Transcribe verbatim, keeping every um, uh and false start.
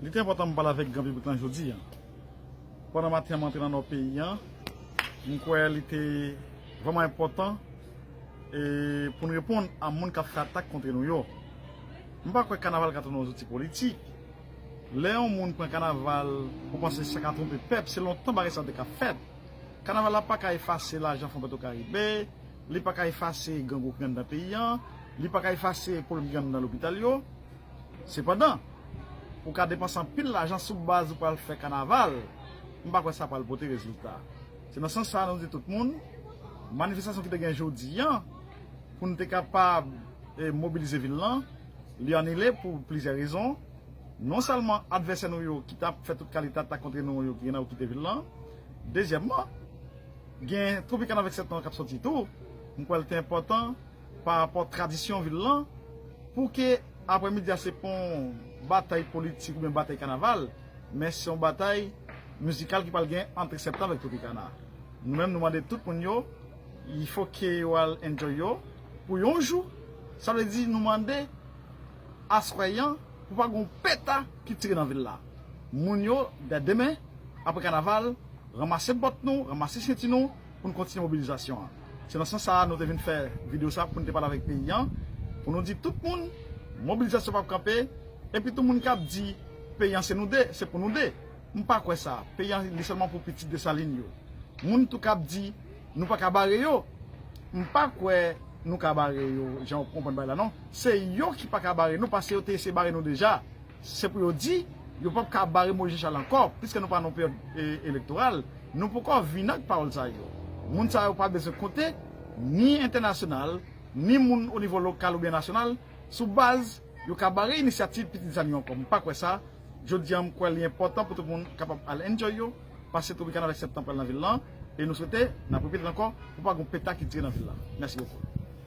Li te enpòtan m pale avèk gran piblik lan jodi a. Pandan maten an, m antre nan nò peyi an, m kwè li te vrèman enpòtan e pou n reponn a moun k ap fè atak kont nou yo. M pa kwè kanaval ka tounen yon zouti politik. Lè yon moun pran kanaval, ou panse sa ka twonpe pèp, se lontan bagay sa yo te ka fèt. Kanaval la pa ka efase lajan Fon Petro Karibe, li pa ka efase grangou ki anndan peyi an, li pa ka efase pwoblèm ki anndan lopital yo. Sepandan, ou ka depanse anpil lajan sou baz ou pral fè kanaval, m pa kwè sa pral pote rezilta. Se nan sans sa a nou di tout moun, manifestasyon ki te gen jodi a, pou n te kapab e, mobilize vil lan, li anile pou plizyè rezon. Non sèlman advèsè nou yo ki t ap fè tout kalite atak kont nou yo ki gen nan kite vil lan. Dezyèmman, gen Tropicana vennsèt k ap sòti tou. M kwè l te enpòtan pa rapò tradisyon vil lan pou ke aprèmidi a se pa yon batay politik oubyen batay kanaval, men se yon batay mizikal ki pral gen ant Sèptan avèk Tropicana. Nou menm nou mande tout moun yo, il faut ke yo al enjoy yo pou yon jou. Sa vle di nou mande aswè an pou pa gen yon peta ki tire nan vil la. Moun yo, dè demen, apre kanaval, ranmase bòt nou, ranmase senti nou pou n kontinye mobilizasyon an. Se nan sans sa a nou te vin fè videyo sa pou n te pale avèk peyi an, pou nou di tout moun, mobilizasyon p ap kanpe, epi tout moun k ap di peyi an se nou de, se pou nou de. M pa kwè sa. Peyi an li sèlman pou pitit Desalin yo. Moun tou k ap di nou pa ka bare yo, m pa kwè nou ka bare yo jan w konprann bagay la non. Se yo ki pa ka bare nou paske yo te eseye bare nou deja. Se pou yo di, yo p ap ka bare Moyiz Jechal ankò, piske nou pa nan peryòd e, elektoral. Nou poko vin ak pawòl sa yo. Moun sa yo pa bezwen konte, ni entènasyonal, ni moun o nivo lokal oubyen nasyonal, sou baz yo ka bare inisyativ pitit Desalin yo ankò. M pa kwè sa. Jodi a, m kwè li enpòtan pou tout moun kapab al enjoy yo, pase Tropicana avèk Sèptan pral nan vil lan, e nou swete, n ap repete l ankò, pou pa gen yon peta ki tire nan vil la. Mèsi bokou.